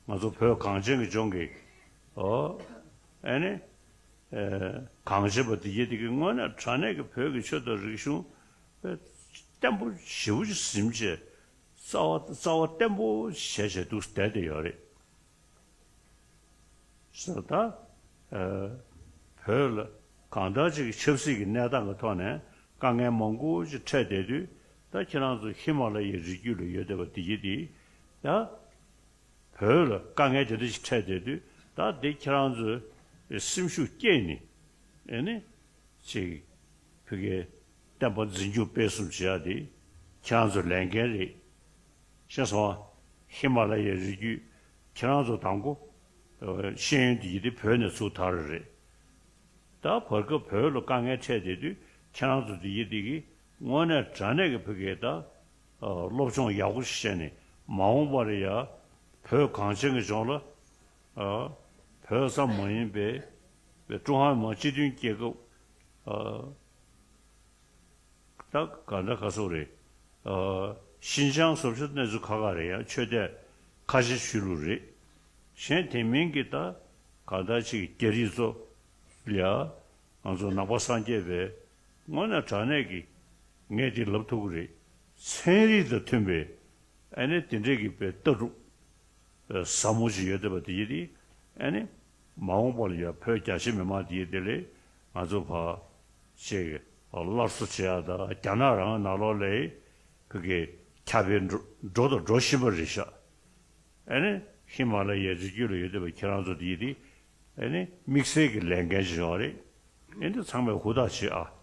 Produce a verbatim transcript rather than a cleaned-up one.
ང་ཚོ་བོད་གངས་ཅན་གྱི་ལྗོངས་ཀྱི་ཨོ་ཨེ་ནི་ཨེ་གངས་ཅན་པ་འདི་གྱད་འདི་གི་དངོས་གནས་དྲང་གནས་ཀྱི་བོད་ཀྱི་ཆོས་དང་རིག་གཞུང་བརྟན་པོ་ཞེ་པོ་ཅིག་ཟིན་བྱས་རྩ་བ་རྩ་བ་བརྟན་པོ་བྱས་བྱས་འདུག་བསྡད་བསྡད་ཡོད་རེད། ཟེར་ད། ཨ། བོད་ལ་གང་ལྟར་ཅིག་གི་ཆབ་སྲིད་ཀྱི་གནས་སྟངས་ཀྱི་ཐོག་ནས་དཀའ་ངལ་མང་པོ་ཅིག་འཕྲད་བསྡད་དུས། ད་ཁྱེད་རང་ཚོ་ཧི་མ་ལ་ཡའི་རི་རྒྱུད་ལ་ཡོད་བསྡད་པ་འདི་གྱད་འདི། ད། བོད་ལ་དཀའ་ངལ་དེ་འདྲ་ཞིག་འཕྲད་བསྡད་དུས། ད་འདི་ཁྱེད་རང་ཚོའི་སེམས་ཤུགས་བསྐྱེད་ནས། ཨེ་ནི། ཅིག་ཕ་གིའི་བསྟན་པ་འཛིན་སྐྱོང་སྤེལ་གསུམ་བྱེད་ཡ་དེ་ཁྱེད་རང་ཚོའི་ལས་འགན་རེད། ཤེས་སོང་ཨ། ཧི་མ་ལ་ཡའི་རི་རྒྱུད་ཁྱེད་རང་ཚོ་དང་པོ་ཤེས་ཡོན་དེ་ཡིན་དེ་བོད་ནས་ཚུར་དར་རེད། ད་བར་སྐབས་བོད་ལ་དཀའ་ངལ་འཕྲད་བསྡད་དུས་ཁྱེད་རང་ཚོ་དེ་ཡིན་དེ་གི་དངོས་གནས་དྲང་གནས་ཀྱི་ཕ་གིའི་ད་སློབ་སྦྱོང་ཡག་པོ་ཞིག་བྱས་ནས། མ་འོངས་པར་ཡ་བོད་གངས་ཅན་གྱི་ལྗོངས་ལ། ཨ། བོད་ཙམ་མ་ཡིན་པའི་ཀྲུང་ཧྭ་མི་དམངས་སྤྱི་མཐུན་རྒྱལ་ཁབ། ཨ། ད་ག་འདྲ་ག་སོགས་རེད། ཨ། ཤིན་ཅང་སོགས་ཆོས་གནས་ཚུལ་ཁག་ཁག་རེད་ཡ། ཆོས་དད་ཁ་ཆེ་ཆོས་ལུགས་རེད། གཞན་དེ་མིན་གྱི་ད་ག་འདྲ་ཅིག་རྒྱ་རིགས་ཚོ་ལ་ཡ། ང་ཚོ་ནང་པ་སངས་རྒྱས་པའི་དངོས་གནས་དྲང་གནས་ཀྱི་ངས་དེ་ལབ་ཐུབ་ཀྱི་རེད། ཚན་རིག་དང་མཐུན་པའི་ཨ་ནི་དེ་འདྲས་ཀྱི་པའི་ལྟ་གྲུབ་ཟབ་མོ་ཞིག་ཡོད་བསྡད་པ་དེ་ཡིན་དེ། ཨ་ནི་མ་འོངས་པ་ལ་ཡང་བོད་རྒྱ་ཆེ་མི་མང་དེ་ཡིན་དེ་ལས་ང་ཚོ་ཕར་ཅིག་སླར་གསོ་བྱེད་ཡ་དང་། རྒྱ་ནག་རང་ནང་ལོགས་ལ་བོད་ཀྱི་ཁྱབ་སྤེལ་འགྲོ་འགྲོ་དང་འགྲོ་བཞིན་པ་རེད་ཤག་ཨ་ནི་ཧི་མ་ལ་ཡའི་རི་རྒྱུད་ལ་ཡོད་བསྡད་པའི་ཁྱེད་རང་ཚོ་དེ་ཡིན་དེ། ཨ་ནི་དམིགས་བསལ་གྱི་ལས་འགན་ཞིག་ཡོད་རེད། ཨ་ནི་ཚང་མས་ཧུར་ཐག་བྱེད་ཨ།